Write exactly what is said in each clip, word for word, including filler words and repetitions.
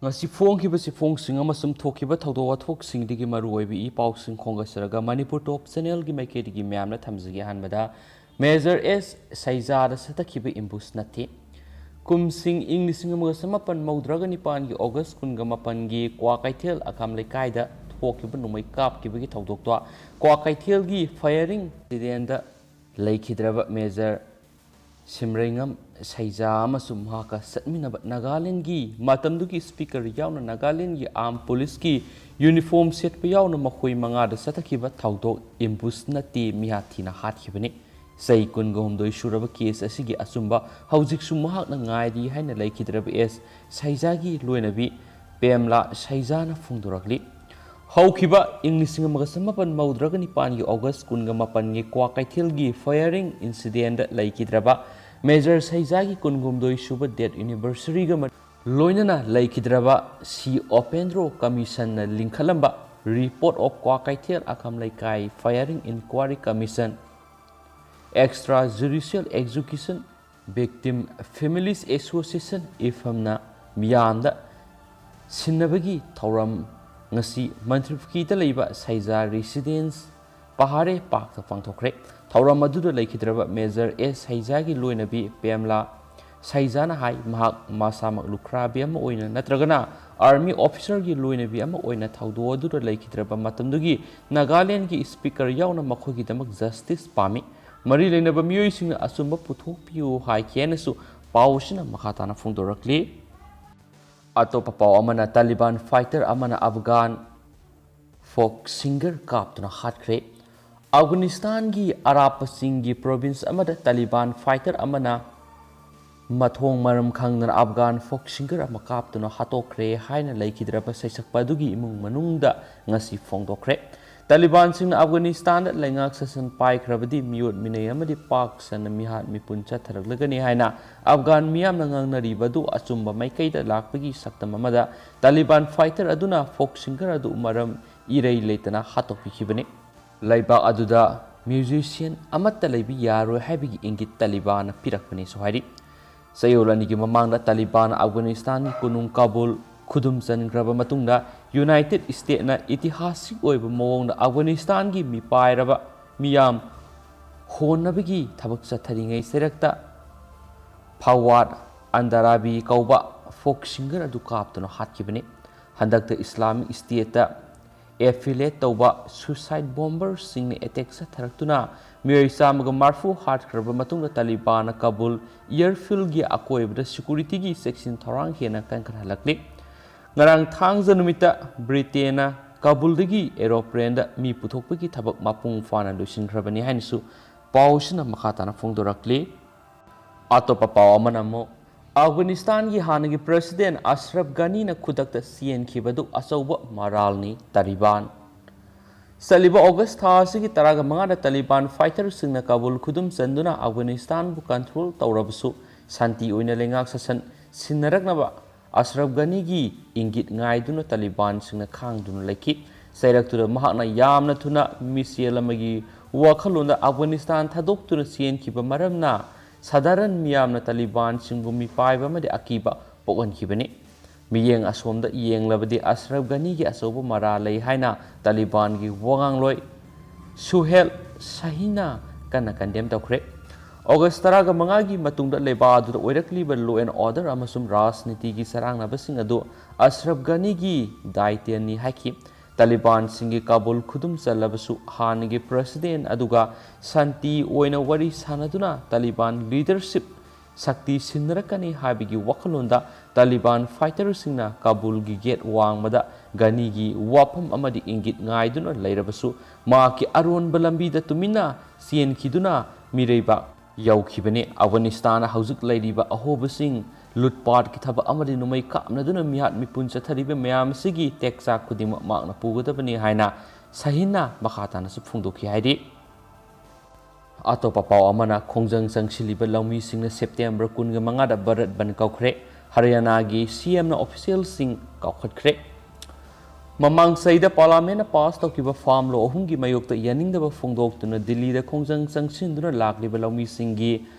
ꯉꯁꯤ ꯐꯣꯡꯈꯤꯕ ꯆꯦꯐꯣꯡꯁꯤꯡ ꯑꯃꯁꯨꯡ ꯊꯣꯛꯈꯤꯕ ꯊꯧꯗꯣꯛ ꯋꯥꯊꯣꯛꯁꯤꯡꯗꯒꯤ ꯃꯔꯨꯑꯣꯏꯕ ꯏ ꯄꯥꯎꯁꯤꯡ ꯈꯣꯝꯒꯠꯆꯔꯒ ꯃꯅꯤꯄꯨꯔ ꯇꯣꯞ ꯆꯦꯅꯦꯜꯒꯤ ꯃꯥꯏꯀꯩꯗꯒꯤ ꯃꯌꯥꯝꯅ ꯊꯝꯖꯒꯦ꯫ ꯑꯍꯥꯟꯕꯗ ꯃꯦꯖꯔ ꯑꯦꯁ ꯁꯩꯖꯥꯗ ꯆꯠꯊꯈꯤꯕ ꯑꯦꯝꯕꯨꯁ ꯅꯠꯇꯦ꯫ ꯀꯨꯝꯁꯤꯡ ꯏꯪ ꯂꯤꯁꯤꯡ ꯑꯃꯒ ꯆꯃꯥꯄꯟ ꯃꯧꯗ꯭ꯔꯥꯒ ꯅꯤꯄꯥꯟꯒꯤ ꯑꯣꯒꯁ ꯀꯨꯟꯒ ꯃꯥꯄꯟꯒꯤ ꯀ꯭ꯋꯥꯀꯩꯊꯦꯜ ꯑꯈꯥꯝ ꯂꯩꯀꯥꯏꯗ ꯊꯣꯛꯈꯤꯕ ꯅꯣꯡꯃꯩ ꯀꯥꯞꯈꯤꯕꯒꯤ ꯊꯧꯗꯣꯛꯇꯣ ꯀ꯭ꯋꯥꯀꯩꯊꯦꯜꯒꯤ ꯐꯥꯌꯔꯤꯡ ꯏꯟꯁꯤꯗꯦꯟꯗ ꯂꯩꯈꯤꯗ꯭ꯔꯕ ꯃꯦꯖꯔ ꯁꯤꯝꯔꯩꯉꯝ ꯁꯩꯖꯥ ꯑꯃꯁꯨꯡ ꯃꯍꯥꯛꯀ ꯆꯠꯃꯤꯟꯅꯕ ꯅꯥꯒꯥꯂꯦꯟꯒꯤ ꯃꯇꯝꯗꯨꯒꯤ ꯁ꯭ꯄꯤꯀꯔ ꯌꯥꯎꯅ ꯅꯥꯒꯥꯂꯦꯟꯒꯤ ꯑꯥꯔꯝ ꯄꯨꯂꯤꯁꯀꯤ ꯌꯨꯅꯤꯐꯣꯔꯝ ꯁꯦꯠꯄ ꯌꯥꯎꯅ ꯃꯈꯣꯏ ꯃꯉꯥꯗ ꯆꯠꯊꯈꯤꯕ ꯊꯧꯗꯣꯛ ꯑꯦꯝꯕꯨꯁ ꯅꯠꯇꯦ, ꯃꯤꯍꯥꯠ ꯊꯤꯅ ꯍꯥꯠꯈꯤꯕꯅꯤ꯫ ꯆꯍꯤ ꯀꯨꯟꯒ ꯍꯨꯝꯗꯣꯏ ꯁꯨꯔꯕ ꯀꯦꯁ ꯑꯁꯤꯒꯤ ꯑꯆꯨꯝꯕ ꯍꯧꯖꯤꯛꯁꯨ ꯃꯍꯥꯛꯅ ꯉꯥꯏꯔꯤ ꯍꯥꯏꯅ ꯂꯩꯈꯤꯗ꯭ꯔꯕ ꯑꯦꯁ ꯁꯩꯖꯥꯒꯤ ꯂꯣꯏꯅꯕꯤ ꯄꯦꯝꯂꯥ ꯁꯩꯖꯥꯅ ꯐꯣꯡꯗꯣꯔꯛꯂꯤ꯫ ꯍꯧꯈꯤꯕ ꯏꯪ ꯂꯤꯁꯤꯡ ꯑꯃꯒ ꯆꯃꯥꯄꯟ ꯃꯧꯗ꯭ꯔꯥꯒ ꯅꯤꯄꯥꯟꯒꯤ ꯑꯣꯒꯁ ꯀꯨꯟꯒ ꯃꯥꯄꯟꯒꯤ ꯀ꯭ꯋꯥꯀꯩꯊꯦꯜꯒꯤ ꯐꯥꯌꯔꯤꯡ ꯏꯟꯁꯤꯗꯦꯟꯗ ꯂꯩꯈꯤꯗ꯭ꯔꯕ ꯃꯦꯖꯔ ꯁꯩꯖꯥꯒꯤ ꯀꯨꯟꯍꯨꯝꯗꯣꯏ ꯁꯨꯕ ꯗꯦꯠ ꯑꯦꯅꯤꯚꯔꯁꯔꯤꯒ ꯃꯔꯤ ꯂꯣꯏꯅꯅ ꯂꯩꯈꯤꯗ꯭ꯔꯕ ꯁꯤ ꯑꯣꯄꯦꯟꯗ꯭ꯔꯣ ꯀꯃꯤꯁꯟꯅ ꯂꯤꯡꯈꯠꯂꯝꯕ Report of ꯀ꯭ꯋꯥꯀꯩꯊꯦꯜ ꯑꯈꯝ ꯂꯩꯀꯥꯏ Firing Inquiry Commission, Extra Judicial Execution, Victim Families Association, ꯏꯐꯝꯅ ꯃꯤꯌꯥꯝꯗ ꯁꯤꯟꯅꯕꯒꯤ ꯊꯧꯔꯝ ꯉꯁꯤ ꯃꯟꯇ꯭ꯔꯤꯄꯨꯈ꯭ꯔꯤꯗ ꯂꯩꯕ ꯁꯩꯖꯥ ꯔꯤꯁꯤꯗꯦꯟꯁ ꯄꯍꯥꯔꯦ ꯄꯥꯛꯇ ꯄꯥꯡꯊꯣꯛꯈ꯭ꯔꯦ꯫ ꯊꯧꯔꯝ ꯑꯗꯨꯗ ꯂꯩꯈꯤꯗ꯭ꯔꯕ ꯃꯦꯖꯔ ꯑꯦꯁ ꯁꯩꯖꯥꯒꯤ ꯂꯣꯏꯅꯕꯤ ꯄꯦꯝꯂꯥ ꯁꯩꯖꯥꯅ ꯍꯥꯏ, ꯃꯍꯥꯛ ꯃꯁꯥꯃꯛ ꯂꯨꯈ꯭ꯔꯥꯕꯤ ꯑꯃ ꯑꯣꯏꯅ ꯅꯠꯇ꯭ꯔꯒꯅ ꯑꯥꯔꯃꯤ ꯑꯣꯐꯤꯁꯔꯒꯤ ꯂꯣꯏꯅꯕꯤ ꯑꯃ ꯑꯣꯏꯅ ꯊꯧꯗꯣꯛ ꯑꯗꯨꯗ ꯂꯩꯈꯤꯗ꯭ꯔꯕ ꯃꯇꯝꯗꯨꯒꯤ ꯅꯥꯒꯥꯂꯦꯟꯒꯤ ꯁ꯭ꯄꯤꯀꯔ ꯌꯥꯎꯅ ꯃꯈꯣꯏꯒꯤꯗꯃꯛ ꯖꯁꯇꯤꯁ ꯄꯥꯝꯃꯤ꯫ ꯃꯔꯤ ꯂꯩꯅꯕ ꯃꯤꯑꯣꯏꯁꯤꯡꯅ ꯑꯆꯨꯝꯕ ꯄꯨꯊꯣꯛꯄꯤꯌꯨ ꯍꯥꯏꯈꯤ ꯍꯥꯏꯅꯁꯨ ꯄꯥꯎ ꯑꯁꯤꯅ ꯃꯈꯥ ꯇꯥꯅ ꯐꯣꯡꯗꯣꯔꯛꯂꯤ꯫ ꯑꯇꯣꯞꯄ ꯄꯥꯎ ꯑꯃꯅ, ꯇꯥꯂꯤꯕꯥꯟ ꯐꯥꯏꯇꯔ ꯑꯃꯅ ꯑꯐꯒꯥꯟ ꯐꯣꯛ ꯁꯤꯡꯒꯔ ꯀꯥꯞꯇꯨꯅ ꯍꯥꯠꯈ꯭ꯔꯦ꯫ ꯑꯐꯒꯥꯅꯤꯁꯇꯥꯟꯒꯤ ꯑꯔꯥꯞꯄ ꯆꯤꯡꯒꯤ ꯄ꯭ꯔꯣꯚꯤꯟꯁ ꯑꯃꯗ ꯇꯥꯂꯤꯕꯥꯟ ꯐꯥꯏꯇꯔ ꯑꯃꯅ ꯃꯊꯣꯡ ꯃꯔꯝ ꯈꯪꯗꯅ ꯑꯐꯒꯥꯟ ꯐꯣꯛ ꯁꯤꯡꯒꯔ ꯑꯃ ꯀꯥꯞꯇꯨꯅ ꯍꯥꯠꯇꯣꯛꯈ꯭ꯔꯦ ꯍꯥꯏꯅ ꯂꯩꯈꯤꯗ꯭ꯔꯕ ꯁꯩꯁꯛꯄ ꯑꯗꯨꯒꯤ ꯏꯃꯨꯡ ꯃꯅꯨꯡꯗ ꯉꯁꯤ ꯐꯣꯡꯗꯣꯛꯈ꯭ꯔꯦ꯫ ꯇꯥꯂꯤꯕꯥꯟꯁꯤꯡꯅ ꯑꯐꯒꯥꯅꯤꯁꯇꯥꯟꯗ ꯂꯩꯉꯥꯛ ꯁꯥꯁꯟ ꯄꯥꯏꯈ꯭ꯔꯕꯗꯤ ꯃꯤꯑꯣꯠ ꯃꯤꯅꯩ ꯑꯃꯗꯤ ꯄꯥꯛ ꯁꯟꯅ ꯃꯤꯍꯥꯠ ꯃꯤꯄꯨꯟ ꯆꯠꯊꯔꯛꯂꯒꯅꯤ ꯍꯥꯏꯅ ꯑꯐꯒꯥꯟ ꯃꯤꯌꯥꯝꯅ ꯉꯥꯡꯅꯔꯤꯕ ꯑꯗꯨ ꯑꯆꯨꯝꯕ ꯃꯥꯏꯀꯩꯗ ꯂꯥꯛꯄꯒꯤ ꯁꯛꯇꯝ ꯑꯃꯗ ꯇꯥꯂꯤꯕꯥꯟ ꯐꯥꯏꯇꯔ ꯑꯗꯨꯅ ꯐꯣꯛ ꯁꯤꯡꯒꯔ ꯑꯗꯨ ꯃꯔꯝ ꯏꯔꯩ ꯂꯩꯇꯅ ꯍꯥꯠꯇꯣꯛꯄꯤꯈꯤꯕꯅꯤ꯫ ꯂꯩꯕꯥꯛ ꯑꯗꯨꯗ ꯃ꯭ꯌꯨꯖꯤꯁꯤꯌꯟ ꯑꯃꯠꯇ ꯂꯩꯕ ꯌꯥꯔꯣꯏ ꯍꯥꯏꯕꯒꯤ ꯏꯪꯒꯤꯠ ꯇꯥꯂꯤꯕꯥꯟꯅ ꯄꯤꯔꯛꯄꯅꯤꯁꯨ ꯍꯥꯏꯔꯤ꯫ ꯆꯌꯣꯜ ꯑꯅꯤꯒꯤ ꯃꯃꯥꯡꯗ ꯇꯥꯂꯤꯕꯥꯟꯅ ꯑꯐꯒꯥꯅꯤꯁꯇꯥꯟꯒꯤ ꯀꯣꯅꯨꯡ ꯀꯥꯕꯨꯜ ꯈꯨꯗꯨꯝ ꯆꯟꯈ꯭ꯔꯕ ꯃꯇꯨꯡꯗ ꯌꯨꯅꯥꯏꯇꯦꯗ ꯁ꯭ꯇꯦꯠꯅ ꯏꯇꯤꯍꯥꯁꯤꯛ ꯑꯣꯏꯕ ꯃꯑꯣꯡꯗ ꯑꯐꯒꯥꯅꯤꯁꯇꯥꯟꯒꯤ ꯃꯤꯄꯥꯏꯔꯕ ꯃꯤꯌꯥꯝ ꯍꯣꯟꯅꯕꯒꯤ ꯊꯕꯛ ꯆꯠꯊꯔꯤꯉꯩ ꯆꯩꯔꯛꯇ ꯐꯋꯥꯗ ꯑꯟꯗꯥꯔꯥꯕꯤ ꯀꯧꯕ ꯐꯣꯛ ꯁꯤꯡꯒꯔ ꯑꯗꯨ ꯀꯥꯞꯇꯨꯅ ꯍꯥꯠꯈꯤꯕꯅꯤ꯫ ꯍꯟꯗꯛꯇ ꯏꯁꯂꯥꯃꯤꯛ ꯁ꯭ꯇꯦꯠꯇ ꯑꯦꯐꯤꯂꯦꯠ ꯇꯧꯕ ꯁꯨꯁꯥꯏꯗ ꯕꯣꯝꯕꯔꯁꯤꯡꯅ ꯑꯦꯇꯦꯛ ꯆꯠꯊꯔꯛꯇꯨꯅ ꯃꯤꯑꯣꯏ ꯆꯥꯝꯃꯒ ꯃꯔꯤꯐꯨ ꯍꯥꯠꯈ꯭ꯔꯕ ꯃꯇꯨꯡꯗ ꯇꯥꯂꯤꯕꯥꯟꯅ ꯀꯥꯕꯨꯜ ꯑꯦꯌꯔꯐꯤꯜꯒꯤ ꯑꯀꯣꯏꯕꯗ ꯁꯦꯀꯨꯔꯤꯇꯤꯒꯤ ꯆꯦꯛꯁꯤꯟ ꯊꯧꯔꯥꯡ ꯍꯦꯟꯅ ꯀꯟꯈꯠꯍꯜꯂꯛꯂꯤ꯫ ꯉꯔꯥꯡ ꯊꯥꯡꯖ ꯅꯨꯃꯤꯠꯇ ꯕ꯭ꯔꯤꯇꯦꯟꯅ ꯀꯥꯕꯨꯜꯗꯒꯤ ꯑꯦꯔꯣꯄ꯭ꯂꯦꯟꯗ ꯃꯤ ꯄꯨꯊꯣꯛꯄꯒꯤ ꯊꯕꯛ ꯃꯄꯨꯡ ꯐꯥꯅ ꯂꯣꯏꯁꯤꯟꯈ꯭ꯔꯕꯅꯤ ꯍꯥꯏꯅꯁꯨ ꯄꯥꯎꯁꯤꯅ ꯃꯈꯥ ꯇꯥꯅ ꯐꯣꯡꯗꯣꯔꯛꯂꯤ꯫ ꯑꯇꯣꯞꯄ ꯄꯥꯎ ꯑꯃꯅ ꯑꯃꯨꯛ ꯑꯐꯒꯥꯅꯤꯁꯇꯥꯟꯒꯤ ꯍꯥꯟꯅꯒꯤ ꯄ꯭ꯔꯦꯁꯤꯗꯦꯟ ꯑꯁꯔꯐ ꯒꯅꯤꯅ ꯈꯨꯗꯛꯇ ꯆꯦꯟꯈꯤꯕꯗꯨ ꯑꯆꯧꯕ ꯃꯔꯥꯜꯅꯤ, ꯇꯥꯂꯤꯕꯥꯟ꯫ ꯆꯠꯂꯤꯕ ꯑꯣꯒꯁ ꯊꯥ ꯑꯁꯤꯒꯤ ꯇꯔꯥꯒ ꯃꯉꯥꯗ ꯇꯥꯂꯤꯕꯥꯟ ꯐꯥꯏꯇꯔꯁꯤꯡꯅ ꯀꯥꯕꯨꯜ ꯈꯨꯗꯨꯝ ꯆꯟꯗꯨꯅ ꯑꯐꯒꯥꯅꯤꯁꯇꯥꯟꯕꯨ ꯀꯟꯇ꯭ꯔꯣꯜ ꯇꯧꯔꯕꯁꯨ ꯁꯥꯟꯇꯤ ꯑꯣꯏꯅ ꯂꯩꯉꯥꯛ ꯁꯥꯁꯟ ꯁꯤꯟꯅꯔꯛꯅꯕ ꯑꯁꯔꯐ ꯒꯅꯤꯒꯤ ꯏꯪꯒꯤꯠ ꯉꯥꯏꯗꯨꯅ ꯇꯥꯂꯤꯕꯥꯟꯁꯤꯡꯅ ꯈꯥꯡꯗꯨꯅ ꯂꯩꯈꯤ꯫ ꯆꯩꯔꯛꯇꯨꯗ ꯃꯍꯥꯛꯅ ꯌꯥꯝꯅ ꯊꯨꯅ ꯃꯤꯆꯦꯜ ꯑꯃꯒꯤ ꯋꯥꯈꯜꯂꯣꯟꯗ ꯑꯐꯒꯥꯅꯤꯁꯇꯥꯟ ꯊꯥꯗꯣꯛꯇꯨꯅ ꯆꯦꯟꯈꯤꯕ ꯃꯔꯝꯅ ꯁꯥꯙꯥꯔꯟ ꯃꯤꯌꯥꯝꯅ ꯇꯥꯂꯤꯕꯥꯟꯁꯤꯡꯕꯨ ꯃꯤꯄꯥꯏꯕ ꯑꯃꯗꯤ ꯑꯀꯤꯕ ꯄꯣꯛꯍꯟꯈꯤꯕꯅꯤ꯫ ꯃꯤꯠꯌꯦꯡ ꯑꯁꯣꯝꯗ ꯌꯦꯡꯂꯕꯗꯤ ꯑꯁꯔꯐ ꯒꯅꯤꯒꯤ ꯑꯆꯧꯕ ꯃꯔꯥꯜ ꯂꯩ ꯍꯥꯏꯅ ꯇꯥꯂꯤꯕꯥꯟꯒꯤ ꯋꯥꯉꯥꯡꯂꯣꯏ ꯁꯨꯍꯦꯜ ꯁꯍꯤꯅ ꯀꯟꯅ ꯀꯟꯗꯦꯝ ꯇꯧꯈ꯭ꯔꯦ꯫ ꯑꯣꯒꯁ ꯇꯔꯥꯒ ꯃꯉꯥꯒꯤ ꯃꯇꯨꯡꯗ ꯂꯩꯕꯥꯛ ꯑꯗꯨꯗ ꯑꯣꯏꯔꯛꯂꯤꯕ law and order ꯑꯃꯁꯨꯡ ꯔꯥꯖꯅꯤꯇꯤꯒꯤ ꯆꯔꯥꯡꯅꯕꯁꯤꯡ ꯑꯗꯨ ꯑꯁꯔꯐ ꯒꯅꯤꯒꯤ ꯗꯥꯏꯇ꯭ꯌꯅꯤ ꯍꯥꯏꯈꯤ꯫ ꯇꯥꯂꯤꯕꯥꯟꯁꯤꯡꯒꯤ ꯀꯥꯕꯨꯜ ꯈꯨꯗꯨꯝ ꯆꯜꯂꯕꯁꯨ ꯍꯥꯟꯅꯒꯤ ꯄ꯭ꯔꯦꯁꯤꯗꯦꯟ ꯑꯗꯨꯒ ꯁꯥꯟꯇꯤ ꯑꯣꯏꯅ ꯋꯥꯔꯤ ꯁꯥꯅꯗꯨꯅ ꯇꯥꯂꯤꯕꯥꯟ ꯂꯤꯗꯔꯁꯤꯞ ꯁꯛꯇꯤ ꯁꯤꯟꯅꯔꯛꯀꯅꯤ ꯍꯥꯏꯕꯒꯤ ꯋꯥꯈꯜꯂꯣꯟꯗ ꯇꯥꯂꯤꯕꯥꯟ ꯐꯥꯏꯇꯔꯁꯤꯡꯅ ꯀꯥꯕꯨꯜꯒꯤ ꯒꯦꯠ ꯋꯥꯡꯃꯗ ꯒꯅꯤꯒꯤ ꯋꯥꯐꯝ ꯑꯃꯗꯤ ꯏꯪꯒꯤꯠ ꯉꯥꯏꯗꯨꯅ ꯂꯩꯔꯕꯁꯨ ꯃꯍꯥꯛꯀꯤ ꯑꯔꯣꯟꯕ ꯂꯝꯕꯤꯗ ꯇꯨꯃꯤꯟꯅ ꯆꯦꯟꯈꯤꯗꯨꯅ ꯃꯤꯔꯩꯕꯥꯛ ꯌꯧꯈꯤꯕꯅꯤ꯫ ꯑꯐꯒꯥꯅꯤꯁꯇꯥꯟꯗ ꯍꯧꯖꯤꯛ ꯂꯩꯔꯤꯕ ꯑꯍꯣꯕꯁꯤꯡ ꯂꯨꯠꯄꯥꯠꯀꯤ ꯊꯕꯛ ꯑꯃꯗꯤ ꯅꯣꯡꯃꯩ ꯀꯥꯞꯅꯗꯨꯅ ꯃꯤꯍꯥꯠ ꯃꯤꯄꯨꯟ ꯆꯠꯊꯔꯤꯕ ꯃꯌꯥꯝ ꯑꯁꯤꯒꯤ ꯇꯦꯛꯆꯥꯛ ꯈꯨꯗꯤꯡꯃꯛ ꯃꯍꯥꯛꯅ ꯄꯨꯒꯗꯕꯅꯤ ꯍꯥꯏꯅ ꯁꯍꯤꯟꯅ ꯃꯈꯥ ꯇꯥꯅꯁꯨ ꯐꯣꯡꯗꯣꯛꯈꯤ ꯍꯥꯏꯔꯤ꯫ ꯑꯇꯣꯞꯄ ꯄꯥꯎ ꯑꯃꯅ ꯈꯣꯡꯖꯪ ꯆꯪꯁꯤꯜꯂꯤꯕ ꯂꯧꯃꯤꯁꯤꯡꯅ ꯁꯦꯞꯇꯦꯝꯕꯔ ꯀꯨꯟꯒ ꯃꯉꯥꯗ ꯚꯥꯔꯠ ꯕꯟꯗ ꯀꯧꯈ꯭ꯔꯦ꯫ ꯍꯔꯤꯌꯥꯅꯥꯒꯤ ꯁꯤ ꯑꯦꯝꯅ ꯑꯣꯐꯤꯁꯤꯌꯦꯜꯁꯤꯡ ꯀꯥꯎꯈꯠꯈ꯭ꯔꯦ꯫ ꯃꯃꯥꯡ ꯆꯍꯤꯗ ꯄꯥꯔꯂꯥꯃꯦꯟꯅ ꯄꯥꯁ ꯇꯧꯈꯤꯕ ꯐꯥꯔꯝ ꯂꯣ ꯑꯍꯨꯝꯒꯤ ꯃꯥꯌꯣꯛꯇ ꯌꯥꯅꯤꯡꯗꯕ ꯐꯣꯡꯗꯣꯛꯇꯨꯅ ꯗꯤꯜꯂꯤꯗ ꯈꯣꯡꯖꯪ ꯆꯪꯁꯤꯟꯗꯨꯅ ꯂꯥꯛꯂꯤꯕ ꯂꯧꯃꯤꯁꯤꯡꯒꯤ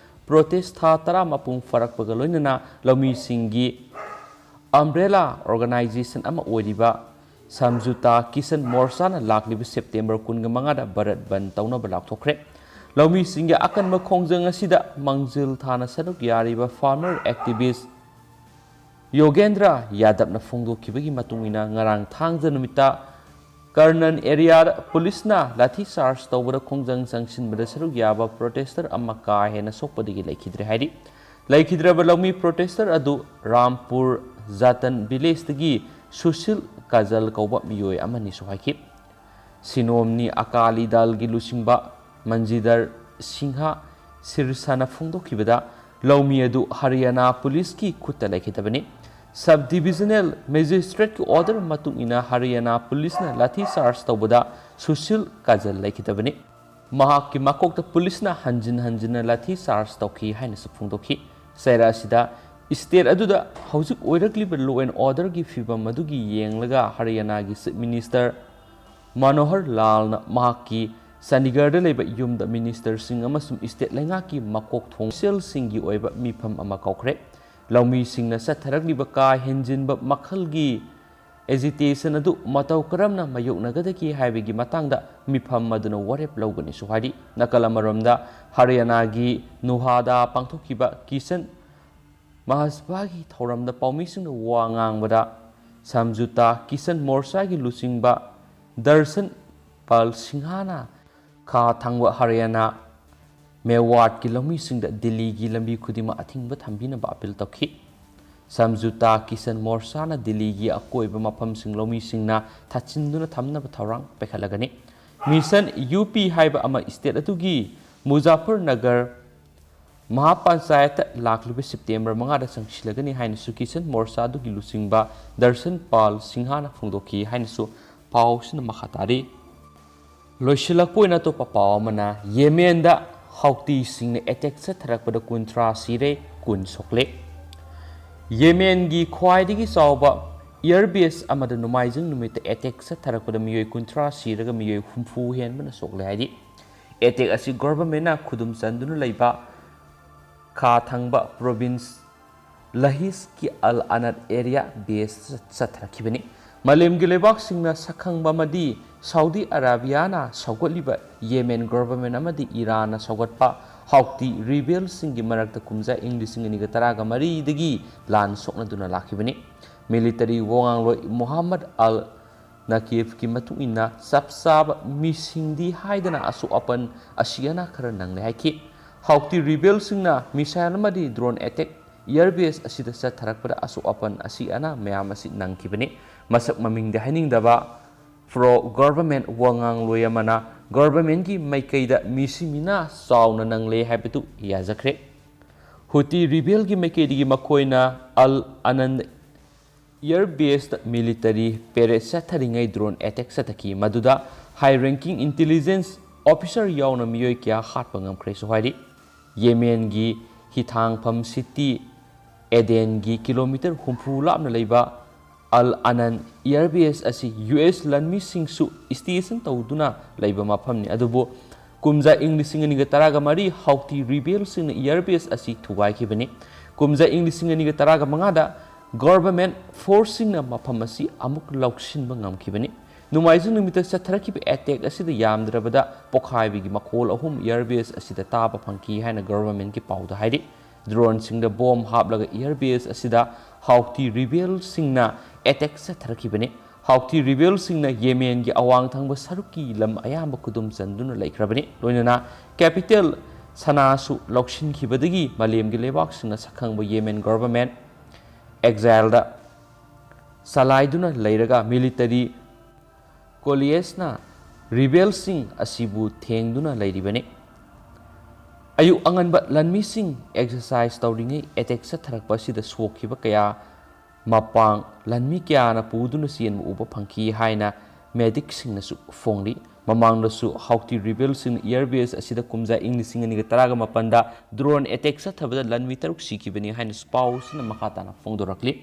ꯄ꯭ꯔꯣꯇꯦꯁ ꯊꯥ ꯇꯔꯥ ꯃꯄꯨꯡ ꯐꯥꯔꯛꯄꯒ ꯂꯣꯏꯅꯅ ꯂꯧꯃꯤꯁꯤꯡꯒꯤ Umbrella organization ꯑꯃ ꯑꯣꯏꯔꯤꯕ ꯁꯝꯖꯨꯇꯥ ꯀꯤꯁꯟ ꯃꯣꯔꯆꯥꯅ ꯂꯥꯛꯂꯤꯕ ꯁꯦꯞꯇꯦꯝꯕꯔ ꯀꯨꯟꯒ ꯃꯉꯥꯗ ꯚꯥꯔꯠ ꯕꯟꯗ ꯇꯧꯅꯕ ꯂꯥꯎꯊꯣꯛꯈ꯭ꯔꯦ꯫ ꯂꯧꯃꯤꯁꯤꯡꯒꯤ ꯑꯀꯟꯕ ꯈꯣꯡꯖꯪ ꯑꯁꯤꯗ ꯃꯥꯡꯖꯤꯜ ꯊꯥꯅ ꯁꯔꯨꯛ ꯌꯥꯔꯤꯕ farmer activist ꯌꯣꯒꯦꯟꯗ꯭ꯔ ꯌꯥꯗꯕꯅ ꯐꯣꯡꯗꯣꯛꯈꯤꯕꯒꯤ ꯃꯇꯨꯡ ꯏꯟꯅ, ꯉꯔꯥꯡ ꯊꯥꯡꯖ ꯅꯨꯃꯤꯠꯇ ꯀꯔꯅꯟ ꯑꯦꯔꯤꯌꯥꯗ ꯄꯨꯂꯤꯁꯅ ꯂꯥꯊꯤ ꯆꯥꯔꯖ ꯇꯧꯕꯗ ꯈꯣꯡꯖꯪ ꯆꯪꯁꯤꯟꯕꯗ ꯁꯔꯨꯛ ꯌꯥꯕ ꯄ꯭ꯔꯣꯇꯦꯁꯇꯔ ꯑꯃ ꯀꯥ ꯍꯦꯟꯅ ꯁꯣꯛꯄꯗꯒꯤ ꯂꯩꯈꯤꯗ꯭ꯔꯦ ꯍꯥꯏꯔꯤ꯫ ꯂꯩꯈꯤꯗ꯭ꯔꯕ ꯂꯧꯃꯤ ꯄ꯭ꯔꯣꯇꯦꯁꯇꯔ ꯑꯗꯨ ꯔꯥꯝꯄꯨꯔ ꯖꯥꯇꯟ ꯚꯤꯂꯦꯖꯇꯒꯤ ꯁꯨꯁꯤꯜ ꯀꯖꯜ ꯀꯧꯕ ꯃꯤꯑꯣꯏ ꯑꯃꯅꯤꯁꯨ ꯍꯥꯏꯈꯤ꯫ ꯁꯤꯅꯣꯝꯅꯤ ꯑꯀꯥꯂꯤ ꯗꯜꯒꯤ ꯂꯨꯆꯤꯡꯕ ꯃꯟꯖꯤꯗꯔ ꯁꯤꯡꯍ ꯁꯤꯔꯁꯥꯅ ꯐꯣꯡꯗꯣꯛꯈꯤꯕꯗ, ꯂꯧꯃꯤ ꯑꯗꯨ ꯍꯔꯤꯌꯥꯅꯥ ꯄꯨꯂꯤꯁꯀꯤ ꯈꯨꯠꯇ ꯂꯩꯈꯤꯗꯕꯅꯤ꯫ ꯁꯕ ꯗꯤꯕꯤꯖꯅꯦꯜ ꯃꯦꯖꯤꯁꯇ꯭ꯔꯦꯠꯀꯤ ꯑꯣꯔꯗꯔ ꯃꯇꯨꯡ ꯏꯟꯅ ꯍꯔꯤꯌꯥꯅꯥ ꯄꯨꯂꯤꯁꯅ ꯂꯥꯊꯤ ꯆꯥꯔꯖ ꯇꯧꯕꯗ ꯁꯨꯁꯤꯜ ꯀꯖꯜ ꯂꯩꯈꯤꯗꯕꯅꯤ꯫ ꯃꯍꯥꯛꯀꯤ ꯃꯀꯣꯛꯇ ꯄꯨꯂꯤꯁꯅ ꯍꯟꯖꯤꯟ ꯍꯟꯖꯤꯟꯅ ꯂꯥꯊꯤ ꯆꯥꯔꯖ ꯇꯧꯈꯤ ꯍꯥꯏꯅꯁꯨ ꯐꯣꯡꯗꯣꯛꯈꯤ꯫ ꯆꯩꯔꯥꯛ ꯑꯁꯤꯗ ꯁ꯭ꯇꯦꯠ ꯑꯗꯨꯗ ꯍꯧꯖꯤꯛ ꯑꯣꯏꯔꯛꯂꯤꯕ law and orderꯒꯤ ꯐꯤꯕꯝ ꯑꯗꯨꯒꯤ ꯌꯦꯡꯂꯒ ꯍꯔꯤꯌꯥꯅꯥꯒꯤ ꯆꯤꯐ ꯃꯤꯅꯤꯁꯇꯔ ꯃꯅꯣꯍꯔ ꯂꯥꯜꯅ ꯃꯍꯥꯛꯀꯤ ꯆꯥꯟꯗꯤꯒꯔꯗ ꯂꯩꯕ ꯌꯨꯝꯗ ꯃꯤꯅꯤꯁꯇꯔꯁꯤꯡ ꯑꯃꯁꯨꯡ ꯁ꯭ꯇꯦꯠ ꯂꯩꯉꯥꯛꯀꯤ ꯃꯀꯣꯛ ꯊꯣꯡꯕ ꯑꯣꯐꯤꯁꯤꯌꯦꯜꯁꯤꯡꯒꯤ ꯑꯣꯏꯕ ꯃꯤꯐꯝ ꯑꯃ ꯀꯧꯈ꯭ꯔꯦ꯫ ꯂꯧꯃꯤꯁꯤꯡꯅ ꯆꯠꯊꯔꯛꯂꯤꯕ ꯀꯥ ꯍꯦꯟꯖꯤꯟꯕ ꯃꯈꯜꯒꯤ ꯑꯦꯖꯤꯇꯦꯁꯟ ꯑꯗꯨ ꯃꯇꯧ ꯀꯔꯝꯅ ꯃꯥꯌꯣꯛꯅꯒꯗꯒꯦ ꯍꯥꯏꯕꯒꯤ ꯃꯇꯥꯡꯗ ꯃꯤꯐꯝ ꯑꯗꯨꯅ ꯋꯥꯔꯦꯞ ꯂꯧꯒꯅꯤꯁꯨ ꯍꯥꯏꯔꯤ꯫ ꯅꯥꯀꯜ ꯑꯃꯔꯣꯝꯗ, ꯍꯔꯤꯌꯥꯅꯥꯒꯤ ꯅꯨꯍꯥꯗ ꯄꯥꯡꯊꯣꯛꯈꯤꯕ ꯀꯤꯁꯟ ꯃꯍꯥꯁꯚꯥꯒꯤ ꯊꯧꯔꯝꯗ ꯄꯥꯎꯃꯤꯁꯤꯡꯅ ꯋꯥ ꯉꯥꯡꯕꯗ, ꯁꯝꯖꯨꯇꯥ ꯀꯤꯁꯟ ꯃꯣꯔꯆꯥꯒꯤ ꯂꯨꯆꯤꯡꯕ ꯗꯔꯁꯟ ꯄꯥꯜ ꯁꯤꯡꯍꯅ ꯈꯥ ꯊꯪꯕ ꯍꯔꯤꯌꯥꯅꯥ ꯃꯦꯋꯥꯠꯀꯤ ꯂꯧꯃꯤꯁꯤꯡꯗ ꯗꯤꯜꯂꯤꯒꯤ ꯂꯝꯕꯤ ꯈꯨꯗꯤꯡꯃꯛ ꯑꯊꯤꯡꯕ ꯊꯝꯕꯤꯅꯕ ꯑꯄꯤꯜ ꯇꯧꯈꯤ꯫ ꯁꯝꯖꯨꯇꯥ ꯀꯤꯁꯟ ꯃꯣꯔꯆꯥꯅ ꯗꯤꯜꯂꯤꯒꯤ ꯑꯀꯣꯏꯕ ꯃꯐꯝꯁꯤꯡ ꯂꯧꯃꯤꯁꯤꯡꯅ ꯊꯥꯠꯆꯤꯟꯗꯨꯅ ꯊꯝꯅꯕ ꯊꯧꯔꯥꯡ ꯄꯥꯏꯈꯠꯂꯒꯅꯤ꯫ ꯃꯤꯁꯟ ꯌꯨ ꯄꯤ ꯍꯥꯏꯕ ꯑꯃ ꯁ꯭ꯇꯦꯠ ꯑꯗꯨꯒꯤ ꯃꯨꯖꯥꯐꯔꯅꯒꯔ ꯃꯍꯥꯄꯟꯆꯥꯌꯠꯇ ꯂꯥꯛꯂꯤꯕ ꯁꯦꯞꯇꯦꯝꯕꯔ ꯃꯉꯥꯗ ꯆꯪꯁꯤꯜꯂꯒꯅꯤ ꯍꯥꯏꯅꯁꯨ ꯀꯤꯁꯟ ꯃꯣꯔꯆꯥ ꯑꯗꯨꯒꯤ ꯂꯨꯆꯤꯡꯕ ꯗꯔꯁꯟ ꯄꯥꯜ ꯁꯤꯡꯍꯥꯅ ꯐꯣꯡꯗꯣꯛꯈꯤ ꯍꯥꯏꯅꯁꯨ ꯄꯥꯎꯁꯤꯅ ꯃꯈꯥ ꯇꯥꯔꯤ꯫ ꯂꯣꯏꯁꯤꯜꯂꯛꯄ ꯑꯣꯏꯅ ꯑꯇꯣꯞꯄ ꯄꯥꯎ ꯑꯃꯅ, ꯌꯦꯃꯦꯟꯗ ꯍꯥꯎꯇꯤꯁꯤꯡꯅ ꯑꯦꯇꯦꯛ ꯆꯠꯊꯔꯛꯄꯗ ꯀꯨꯟꯊ꯭ꯔꯥ ꯁꯤꯔꯦ, ꯀꯨꯟ ꯁꯣꯛꯂꯦ꯫ ꯌꯦꯃꯦꯟꯒꯤ ꯈ꯭ꯋꯥꯏꯗꯒꯤ ꯆꯥꯎꯕ ꯏꯌꯔ ꯕꯦꯁ ꯑꯃꯗ ꯅꯣꯡꯃꯥꯏꯖꯤꯡ ꯅꯨꯃꯤꯠꯇ ꯑꯦꯇꯦꯛ ꯆꯠꯊꯔꯛꯄꯗ ꯃꯤꯑꯣꯏ ꯀꯨꯟꯊ꯭ꯔꯥ ꯁꯤꯔꯒ ꯃꯤꯑꯣꯏ ꯍꯨꯝꯐꯨ ꯍꯦꯟꯕꯅ ꯁꯣꯛꯂꯦ ꯍꯥꯏꯔꯤ꯫ ꯑꯦꯇꯦꯛ ꯑꯁꯤ ꯒꯣꯚꯔꯟꯃꯦꯟꯠꯅ ꯈꯨꯗꯨꯝ ꯆꯟꯗꯨꯅ ꯂꯩꯕ ꯈꯥ ꯊꯪꯕ ꯄ꯭ꯔꯣꯚꯤꯟꯁ ꯂꯍꯤꯁꯀꯤ ꯑꯜ ꯑꯅꯠ ꯑꯦꯔꯤꯌꯥ ꯕꯦꯁ ꯆꯠꯊꯔꯛꯈꯤꯕꯅꯤ꯫ ꯃꯥꯂꯦꯝꯒꯤ ꯂꯩꯕꯥꯛꯁꯤꯡꯅ ꯁꯛꯈꯪꯕ ꯑꯃꯗꯤ ꯁꯥꯎꯗꯤ ꯑꯔꯥꯕꯤꯌꯥꯅ ꯁꯧꯒꯠꯂꯤꯕ ꯌꯦꯃꯦꯟ ꯒꯣꯚꯔꯟꯃꯦꯟꯠ ꯑꯃꯗꯤ ꯏꯔꯥꯟꯅ ꯁꯧꯒꯠꯄ ꯍꯥꯎꯇꯤ ꯔꯤꯕꯦꯜꯁꯤꯡꯒꯤ ꯃꯔꯛꯇ ꯀꯨꯝꯖꯥ ꯏꯪ ꯂꯤꯁꯤꯡ ꯑꯅꯤꯒ ꯇꯔꯥꯒ ꯃꯔꯤꯗꯒꯤ ꯂꯥꯟ ꯁꯣꯛꯅꯗꯨꯅ ꯂꯥꯛꯈꯤꯕꯅꯤ꯫ ꯃꯤꯂꯤꯇꯔꯤ ꯋꯥꯉꯥꯡꯂꯣꯏ ꯃꯨꯍꯝꯃꯗ ꯑꯜ ꯅꯀꯤꯐꯀꯤ ꯃꯇꯨꯡ ꯏꯟꯅ ꯆꯞ ꯆꯥꯕ ꯃꯤꯁꯤꯡꯗꯤ ꯍꯥꯏꯗꯅ ꯑꯁꯣꯛ ꯑꯄꯟ ꯑꯁꯤ ꯑꯅꯥ ꯈꯔ ꯅꯪꯂꯦ ꯍꯥꯏꯈꯤ꯫ ꯍꯥꯎꯇꯤ ꯔꯤꯕꯦꯜꯁꯤꯡꯅ ꯃꯤꯁꯥꯏꯜ ꯑꯃꯗꯤ ꯗ꯭ꯔꯣꯟ ꯑꯦꯇꯦꯛ ꯏꯌꯔ ꯕꯦꯁ ꯑꯁꯤꯗ ꯆꯠꯊꯔꯛꯄꯗ ꯑꯁꯣꯛ ꯑꯄꯟ ꯑꯁꯤ ꯑꯅꯥ ꯃꯌꯥꯝ ꯑꯁꯤ ꯅꯪꯈꯤꯕꯅꯤ꯫ ꯃꯁꯛ ꯃꯃꯤꯡꯗꯤ ꯍꯥꯏꯅꯤꯡꯗꯕ ꯄ꯭ꯔꯣ ꯒꯣꯚꯔꯟꯃꯦꯟꯠ ꯋꯥꯉꯥꯡꯂꯣꯏ ꯑꯃꯅ ꯒꯣꯚꯔꯟꯃꯦꯟꯠꯀꯤ ꯃꯥꯏꯀꯩꯗ ꯃꯤꯁꯤ ꯃꯤꯅꯥ ꯆꯥꯎꯅ ꯅꯪꯂꯦ ꯍꯥꯏꯕꯗꯨ ꯌꯥꯖꯈ꯭ꯔꯦ꯫ ꯍꯨꯇꯤ ꯔꯤꯕꯦꯜꯒꯤ ꯃꯥꯏꯀꯩꯗꯒꯤ ꯃꯈꯣꯏꯅ ꯑꯜ ꯑꯅꯟ ꯏꯌꯔ ꯕꯦꯁꯇ ꯃꯤꯂꯤꯇꯔꯤ ꯄꯦꯔꯦꯗ ꯆꯠꯊꯔꯤꯉꯩ ꯗ꯭ꯔꯣꯟ ꯑꯦꯇꯦꯛ ꯆꯠꯊꯈꯤ, ꯃꯗꯨꯗ ꯍꯥꯏ ꯔꯦꯡꯀꯤꯡ ꯏꯟꯇꯦꯂꯤꯖꯦꯟꯁ ꯑꯣꯐꯤꯁꯔ ꯌꯥꯎꯅ ꯃꯤꯑꯣꯏ ꯀꯌꯥ ꯍꯥꯠꯄ ꯉꯝꯈ꯭ꯔꯦꯁꯨ ꯍꯥꯏꯔꯤ꯫ ꯌꯦꯃꯦꯟꯒꯤ ꯍꯤꯊꯥꯡꯐꯝ ꯁꯤꯇꯤ ꯑꯦꯗꯦꯟꯒꯤ ꯀꯤꯂꯣꯃꯤꯇꯔ ꯍꯨꯝꯐꯨ ꯂꯥꯞꯅ ꯂꯩꯕ ꯑꯜ ꯑꯅꯟ ꯏꯌꯔ ꯕꯦꯁ ꯑꯁꯤ ꯌꯨ ꯑꯦꯁ ꯂꯥꯟꯃꯤꯁꯤꯡꯁꯨ ꯁ꯭ꯇꯦꯁꯟ ꯇꯧꯗꯨꯅ ꯂꯩꯕ ꯃꯐꯝꯅꯤ꯫ ꯑꯗꯨꯕꯨ ꯀꯨꯝꯖꯥ ꯏꯪ ꯂꯤꯁꯤꯡ ꯑꯅꯤꯒ ꯇꯔꯥꯒ ꯃꯔꯤ ꯍꯥꯎꯇꯤ ꯔꯤꯕꯦꯜꯁꯤꯡꯅ ꯏꯌꯔ ꯕꯦꯁ ꯑꯁꯤ ꯊꯨꯒꯥꯏꯈꯤꯕꯅꯤ꯫ ꯀꯨꯝꯖꯥ ꯏꯪ ꯂꯤꯁꯤꯡ ꯑꯅꯤꯒ ꯇꯔꯥꯒ ꯃꯉꯥꯗ ꯒꯣꯚꯔꯟꯃꯦꯟꯠ ꯐꯣꯔꯁꯁꯤꯡꯅ ꯃꯐꯝ ꯑꯁꯤ ꯑꯃꯨꯛ ꯂꯧꯁꯤꯟꯕ ꯉꯝꯈꯤꯕꯅꯤ꯫ ꯅꯣꯡꯃꯥꯏꯖꯤꯡ ꯅꯨꯃꯤꯠꯇ ꯆꯠꯊꯔꯛꯈꯤꯕ ꯑꯦꯇꯦꯛ ꯑꯁꯤꯗ ꯌꯥꯝꯗ꯭ꯔꯕꯗ ꯄꯣꯈꯥꯏꯕꯒꯤ ꯃꯈꯣꯜ ꯑꯍꯨꯝ ꯏꯌꯔ ꯕꯦꯁ ꯑꯁꯤꯗ ꯇꯥꯕ ꯐꯪꯈꯤ ꯍꯥꯏꯅ ꯒꯣꯚꯔꯟꯃꯦꯟꯠꯀꯤ ꯄꯥꯎꯗ ꯍꯥꯏꯔꯤ꯫ ꯗ꯭ꯔꯣꯟꯁꯤꯡꯗ ꯕꯣꯝ ꯍꯥꯞꯂꯒ ꯏꯌꯔ ꯕꯦꯁ ꯑꯁꯤꯗ ꯍꯥꯎꯇꯤ ꯔꯤꯕꯦꯜꯁꯤꯡꯅ ꯑꯦꯇꯦꯛ ꯆꯠꯊꯔꯛꯈꯤꯕꯅꯤ꯫ ꯍꯥꯎꯇꯤ ꯔꯤꯕꯦꯜꯁꯤꯡꯅ ꯌꯦꯃꯦꯟꯒꯤ ꯑꯋꯥꯡ ꯊꯪꯕ ꯁꯔꯨꯛꯀꯤ ꯂꯝ ꯑꯌꯥꯝꯕ ꯈꯨꯗꯨꯝ ꯆꯟꯗꯨꯅ ꯂꯩꯈ꯭ꯔꯕꯅꯤ꯫ ꯂꯣꯏꯅꯅ ꯀꯦꯄꯤꯇꯦꯜ ꯁꯅꯥꯁꯨ ꯂꯧꯁꯤꯟꯈꯤꯕꯗꯒꯤ ꯃꯥꯂꯦꯝꯒꯤ ꯂꯩꯕꯥꯛꯁꯤꯡꯅ ꯁꯛꯈꯪꯕ ꯌꯦꯃꯦꯟ ꯒꯣꯚꯔꯟꯃꯦꯟꯠ ꯑꯦꯛꯖꯥꯏꯜꯗ ꯆꯂꯥꯏꯗꯨꯅ ꯂꯩꯔꯒ ꯃꯤꯂꯤꯇꯔꯤ ꯀꯣꯂꯤꯌꯁꯅ ꯔꯤꯕꯦꯜꯁꯤꯡ ꯑꯁꯤꯕꯨ ꯊꯦꯡꯗꯨꯅ ꯂꯩꯔꯤꯕꯅꯤ꯫ ꯑꯌꯨꯛ ꯑꯉꯟꯕ ꯂꯥꯟꯃꯤꯁꯤꯡ ꯑꯦꯛꯁꯔꯁꯥꯏꯁ ꯇꯧꯔꯤꯉꯩ ꯑꯦꯇꯦꯛ ꯆꯠꯊꯔꯛꯄ ꯑꯁꯤꯗ ꯁꯣꯛꯈꯤꯕ ꯀꯌꯥ ꯃꯄꯥꯡ ꯂꯥꯟꯃꯤ ꯀꯌꯥꯅ ꯄꯨꯗꯨꯅ ꯆꯦꯟꯕ ꯎꯕ ꯐꯪꯈꯤ ꯍꯥꯏꯅ ꯃꯦꯗꯤꯛꯁꯤꯡꯅꯁꯨ ꯐꯣꯡꯂꯤ꯫ ꯃꯃꯥꯡꯗꯁꯨ ꯍꯥꯎꯇꯤ ꯔꯤꯕꯦꯜꯁꯤꯡꯅ ꯏꯌꯔ ꯕꯦꯁ ꯑꯁꯤꯗ ꯀꯨꯝꯖꯥ ꯏꯪ ꯂꯤꯁꯤꯡ ꯑꯅꯤꯒ ꯇꯔꯥꯒ ꯃꯥꯄꯟꯗ ꯗ꯭ꯔꯣꯟ ꯑꯦꯇꯦꯛ ꯆꯠꯊꯕꯗ ꯂꯥꯟꯃꯤ ꯇꯔꯨꯛ ꯁꯤꯈꯤꯕꯅꯤ ꯍꯥꯏꯅꯁꯨ ꯄꯥꯎꯁꯤꯅ ꯃꯈꯥ ꯇꯥꯅ ꯐꯣꯡꯗꯣꯔꯛꯂꯤ꯫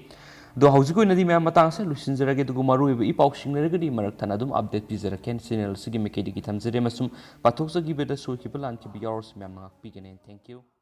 ꯑꯗꯣ ꯍꯧꯖꯤꯛꯀꯤ ꯑꯣꯏꯅꯗꯤ ꯃꯌꯥꯝ ꯃꯇꯥꯡꯁꯦ ꯂꯣꯏꯁꯤꯟꯖꯔꯒꯦ, ꯑꯗꯨꯒ ꯃꯔꯨꯑꯣꯏꯕ ꯏ ꯄꯥꯎꯁꯤꯡ ꯂꯩꯔꯒꯗꯤ ꯃꯔꯛ ꯊꯠꯅ ꯑꯗꯨꯝ ꯑꯞꯗꯦꯠ ꯄꯤꯖꯔꯛꯀꯦ꯫ ꯆꯦꯅꯦꯜ ꯑꯁꯤꯒꯤ ꯃꯥꯏꯀꯩꯗꯒꯤ ꯊꯝꯖꯔꯤ ꯑꯃꯁꯨꯡ ꯄꯥꯊꯣꯛꯆꯈꯤꯕꯗ ꯁꯣꯏꯈꯤꯕ ꯂꯥꯟꯈꯤꯕ ꯌꯥꯎꯔꯁꯨ ꯃꯌꯥꯝꯅ ꯉꯥꯛꯄꯤꯒꯅꯤ꯫ Thank you꯫